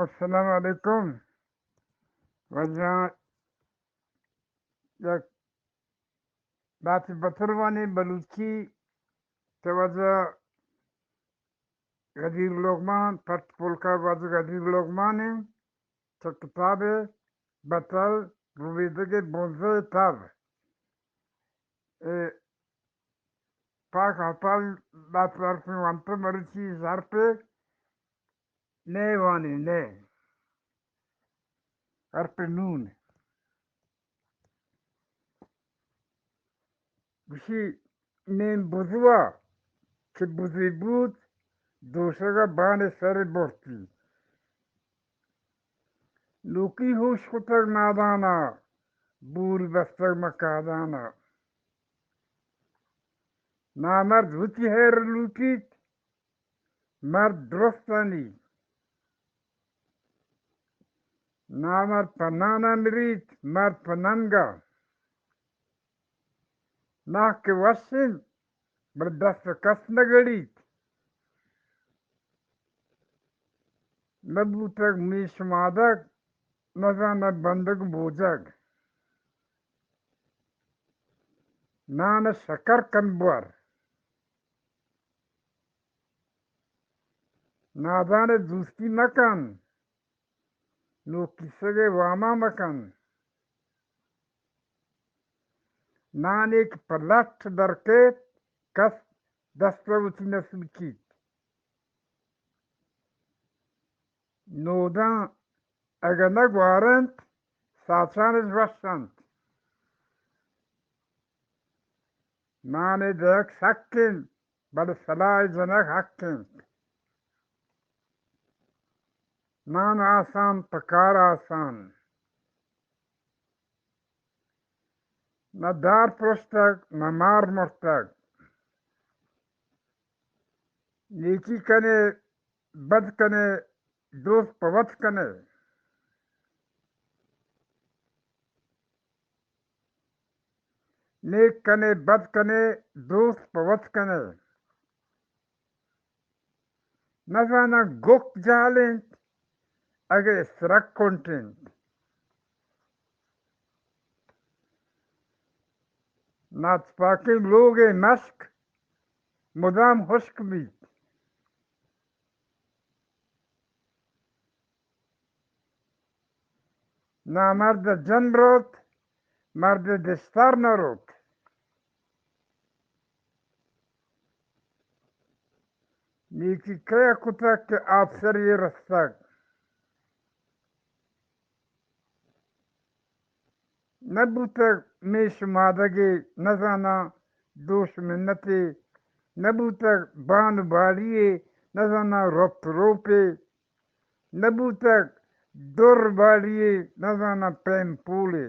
السلام علیکم۔ واجہ یک داتی بتروانی بلوچی کہ واجہ غدیر لقمان، پٹ پولکا واجہ غدیر لقمان ایں، چہ کتاب بتل رویدگ بنزہ تب۔ اے پاک ہپل دات حرف وانت، مرچی حرف نہ وانی، نہ۔ حرف نون۔ گوشی نیم بزوا کہ بزی بوت، دوشگ ءَ بان سر برتی۔ نوکی ہوش کتگ نادانا، بور بستگ مکادانا۔ نامرد وتی ہیر لوٹیت، مرد درستانی۔ نامرد پہ نانا مریت، مرد پہ ننگا۔ ناہ کہ وش انت، بلے دست کس نہ گڑیت۔ نہ بوتگ میش مادگ، نہ زاناں بندگ بوجگ۔ نان ءَ شکر کن بور۔ نادان ءَ دوستی مکن، نوک کیسگ ءِ واما مکن۔ نانے کہ پہ لٹ در کیت، کس دست ءَ وتی نہ سوچیت۔ نوداں اگہ نہ گوار انت، ساچان اش وش انت۔ نان ءِ دئیگ سک انت، بلے سلاہ ءِ جنگ حق انت۔ نان آسان، پہ کار آسان۔ نہ دار پرشتگ، نہ مار مرتگ۔ نیکی کنے، بد کنے، دوست پہ وت کنے۔ نیک کنے، بد کنے، دوست پہ وت کنے۔ نزاناں گک جہل انت، اگہ اسرک کنٹ انت۔ ناتپاکیں لوگ ءِ مشک مدام ہشک بیت۔ نامرد ءَ جن روت، مرد ءِ دشتار نہ روت۔ نیکی کئے ءَ کتگ کہ آپسری ءَ رستگ؟ نہ بوتگ میش مادگے، نزاناں دوش منتے، نہ بوتگ بان باڑی ءِ، نزاناں رپت روپے، نہ بوتگ در باڑی ءِ، نزاناں پیم پولے۔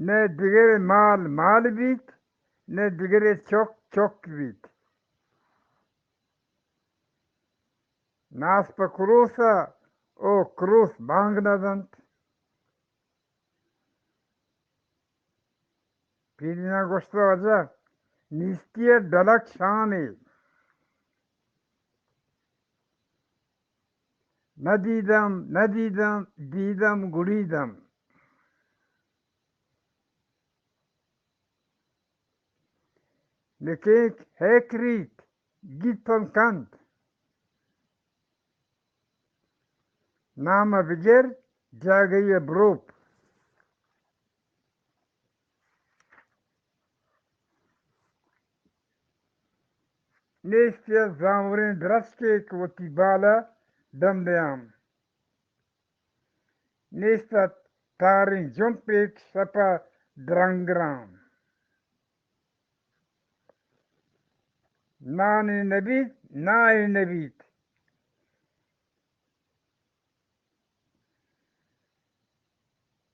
نہ دگرے مال مال بیت، نہ دگرے چک چک بیت۔ ناس پہ کروس ءَ، او کروس بانگ نہ دنت۔ پیریناں گوشت، واجہ، نیستی ءِ ڈلک شانے۔ نہ دیدم، نہ دیدم، دیدم، گڑیدم۔ نکینک ہیک ریت، گیپن کنت۔ نام ءَ بگر، جاگہی ءَ بروپ۔ نیست ءَ زامریں درچکے کہ وتی بال ءَ دم دیاں۔ نیست ءَ تاریں جمپے کہ شپ ءَ درنگراں۔ نانے نہ بیت، ناہے نہ بیت۔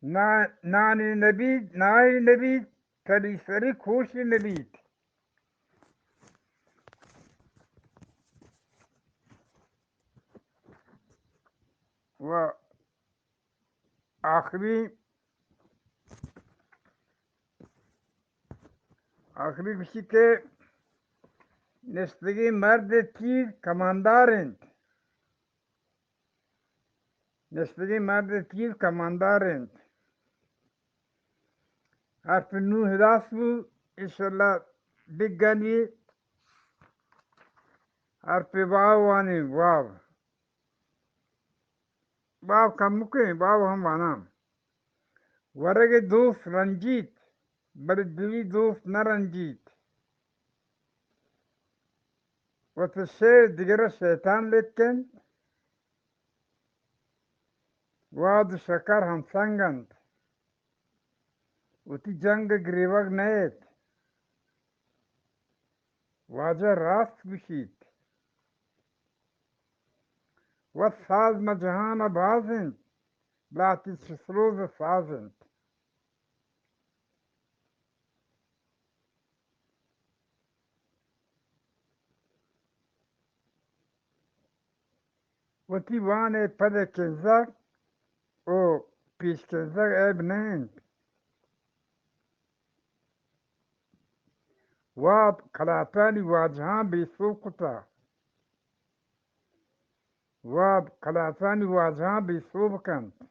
نا-، نانے نہ بیت، ناہے نہ بیت، تری سری کوشے نہ بیت۔ و آخری، آخری گوشی کہ نشتگیں مرد تیر کماندار انت۔ نشتگیں مرد تیر کماندار انت۔ حرف نوح ہلاس بو، انشاءاللہ بگنی۔ حرف واو وانی، واو۔ واو کمکیں، واو ہم واناں۔ ورگ دوست رنجیت، بلے دلی دوست نہ رنجیت۔ وت شعر دگرا شیطان لکھ انت۔ واد و شکر ہمسنگ انت۔ وتی جنگ ء گریوگ نئیت۔ واجہ راست گوشیت۔ وت ساز ماں جہان ء باز انت، لہتے چسروز ء ساز انت۔ وتی وان ء پد ء کنزگ و پیش کنزگ عیب نہ انت۔ واب کلاتانی واجہاں بے سوب کتا۔ واب کلاتانی واجہاں بے سوب کنت۔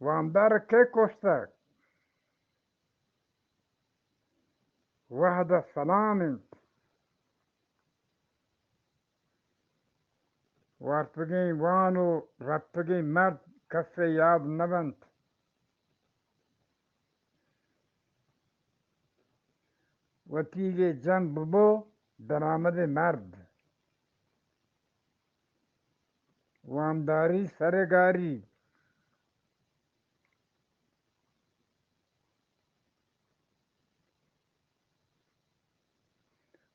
وامدار کئے کشتگ؟ وہد ء سلام انت۔ وارتگیں وان و رپتگیں مرد کسے یاد نہ بنت۔ وتیگے جم ببو درآمد مرد۔ وامداری سر گاری۔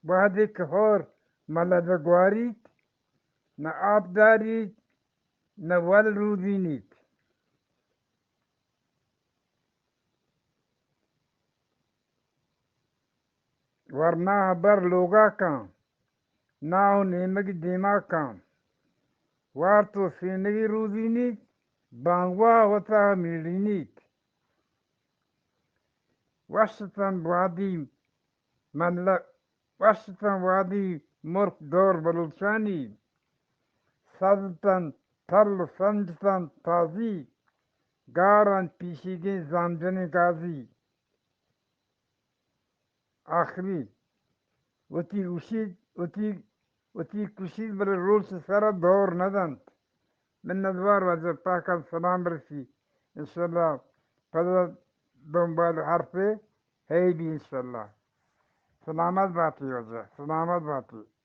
وہدے کہ ہور ملد گواریت، نہ آپ داریت، نہ ول رودینیت۔ ورنا بر لوگا کاں، ناہ و نیمگی دیما کاں۔ وارت و سینگی رودینیت، بانگواہ وتا میڑینیت۔ وشتن وادی ملک، وشتن وادی ملک دور بلوچانی، سزتن تل و سنجتن تازی، گارن پیشیگیں زامجنیں گازی۔ آخری وتی گوشیت، وتی، وتی کشیت، بلے روچ سر دور نہ دنت۔ منتوار، واجہ پاکا سلام برسی۔ انشاءاللہ پدا دنبال حرف ہے بی انشاءاللہ۔ سلامت باتی واجہ، سلامت باتی۔